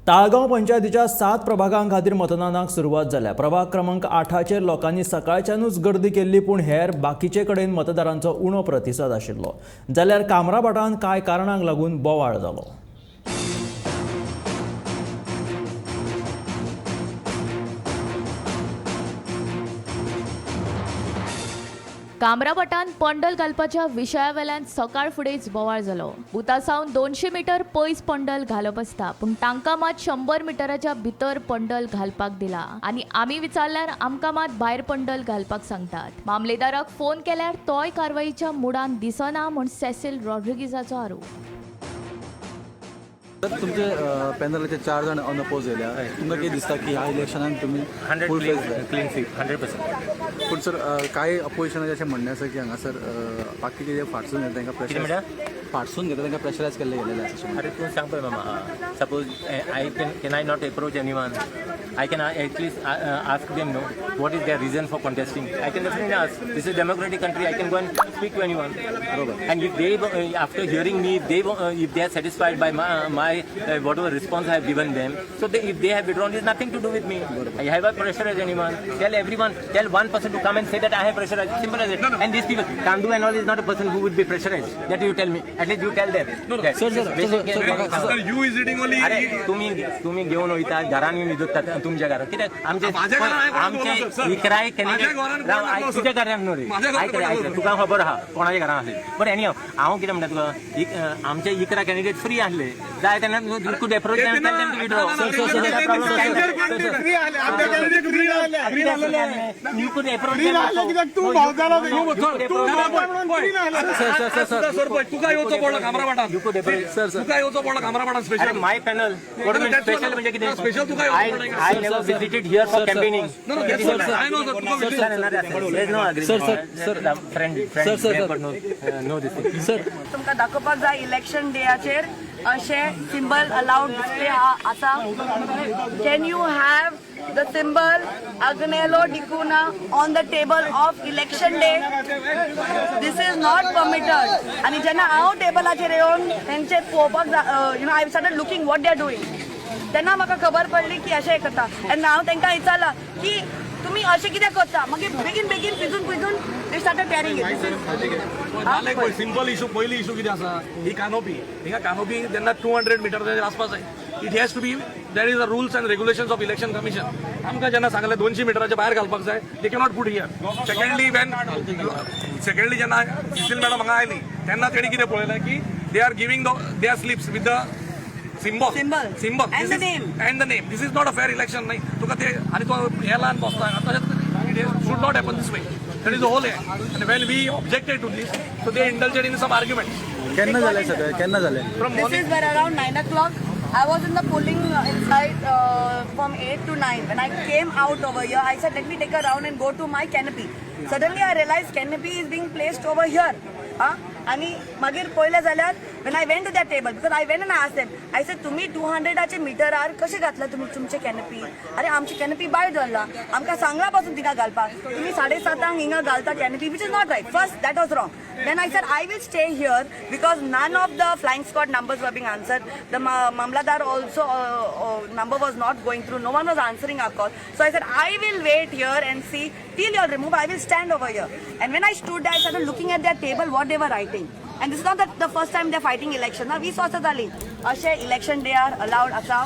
ताळगांव पंचायतीच्या 7 प्रभागां खातीर मतदानाक सुरवात जाल्या. प्रभाग क्रमांक 8चेर लोकांनी सकाळच्यानूच गर्दी केल्ली, पूण हेर बाकीचे कडेन मतदारांचो उणो प्रतिसाद आशिल्लो. जाल्यार कामराभाटान कांय कारणांक लागून बोवाळ जालो. कामराभाटान पंडल घालपाच्या विशयावेल्यान सकाळ फुडेंच बोवाळ जालो. बुथा सावन 200 मिटर पयस पंडल घालप आसता, पूण तांकां मात 100 मिटराच्या भितर पंडल घालपाक दिला आनी आमी विचारल्यार आमकां मात भायर पंडल घालपाक सांगतात. मामलेदाराक फोन केल्यार तोय कारवाईच्या मुडान दिसना म्हूण सेसील रॉड्रिगीजाचो आरोप. तर तुमचे पॅनलाचे 4 जाण अनअपोज येयल्या. तुमकां कितें दिसता की ह्या इलेक्शनान तुमी 100 फूल फेस जाय? Clean sweep, 100%. पूण सर, कांय अपोजिशनाचें अशें म्हणणें आसा की हांगासर बाकीचे जे फाटसून घेता तांकां कितें प्रेशर म्हणटा? फाटसून घेता तांकां प्रेशरायज केल्लें गेलेलें आसा अशें म्हणटा. अरे, तूं सांग पळय मामा, suppose I can I not approach anyone? I can at least ask them, no, what is their reason for contesting? I can definitely ask. This is democratic country. I can go and speak to anyone. And if they, after hearing me, if they are satisfied by my whatever response I have given them, so if they have withdrawn, it's nothing to do with me. I have a pressurized anyone? Tell everyone, tell one person to come and say that I have pressurized. Simple as it. And these people, Kandu and all is not a person who would be pressurized. That you tell me. At least you tell them. No, no. Sir, sir, sir, sir, sir, you is eating only. अरे, तुम्ही तुम्ही घेवन वयता, घरान येवन विदुत्ता तुमच्या घरात कित्याक आमचे माझ्या घरान हांवें कोणाक आमचे दवरलो, सर? इकराय माझ्या कॅन्डिडेट घरान राव, कोणाक आयक, दवरलो, तुज्या घरान न्हू रे. माझ्या घरान आयक रे, कोणाक आयक रे, दवरलो? तुका खबर आहा कोणाच्या घरान आसले. बट एनी हांव कितें म्हणटा तुका, आमचे 11 कॅन्डिडेट फ्री आसले जाय तेन्ना you could approach ते them, ना, tell them to withdraw. ना, ना, ना, You could approach them also. तू भावजाला You could approach them. Sir, पळय, तुका येवचो पडलो कामराभाटान. You could approach. Sir, sir. तुका येवचो पडलो कामराभाटान अरे, special. My panel. What do you mean special म्हणजे कितें? Special तुका येवचो पडलें. I never visited here for campaigning. No, no, that's what I know, sir. तुका Sir, no, no, there is no agreement. Sir, sir, sir. Friend, friend, Sir, sir, we have sir. got no this thing. Sir. तुमकां दाखोवपाक जाय, election डेयाचेर अशें symbol allowed display आसा? Can you have the symbol Agnelo D'Cunha on the table of election day? This is not permitted. आनी जेन्ना हांव टेबलाचेर येवन तेंचे पळोवपाक, I started looking what they are doing, तेन्ना म्हाका खबर पडली की अशें करता. आनी हांव तांकां विचारलां की तुमी अशें कित्याक करता? मागीर बेगीन बेगीन pigeon pigeon they started tearing it. नाल्यार पळय, सिंपल इशू, पयली इशू कितें आसा, ही कानोपी, हिंगा कानोपी जेन्ना 200 मिटराच्या आसपास जाय. It has to be, there is a rules and regulations of Election Commission. आमकां जेन्ना सांगलें 200 मिटराच्या भायर घालपाक जाय, they cannot put here. Secondly, जेन्ना सिसील मॅडम हांगा आयली तेन्ना तेणी कितें पळयलें की they are giving the their slips with the symbol. Symbol. Symbol. And the name. And the name. This is not a fair election. नाही तुका ते आनी तो हे ल्हान बसता. तशें should not happen this way. That is the whole. And when we objected to this, so they indulged in some arguments. केन्ना जालें सगळें? केन्ना जालें? From This morning. is where around 9 o'clock. I was in the polling inside from 8 to 9. When I came out over here, I said, "Let me take a round and go to my canopy." Suddenly I realized canopy is being placed over here. Huh? आणि मागीर पळयलें जाल्यार, when I went to that table, because I went and asked them, I said, "तुमी 200आचे मिटरार कशें घातला तुमी तुमचे canopy? अरे, आमची कॅनपी भायर दवरला. आमकां सांगला पासून थिंगा घालपाक. तुमी 7:30 हिंगा घालता canopy, which is not right." First, that was wrong. Then I said, "I will stay here," because none of the flying squad numbers were being answered. The Mamlatdar also number was not going through. No one was answering our call. So I said, "I will wait here and see till you remove. I will stand over here." And when I stood there, I started looking at their table, what they were writing. And this is not the first time they're fighting election. Now, 20 वर्सां जाली. अशे election day are allowed आसा?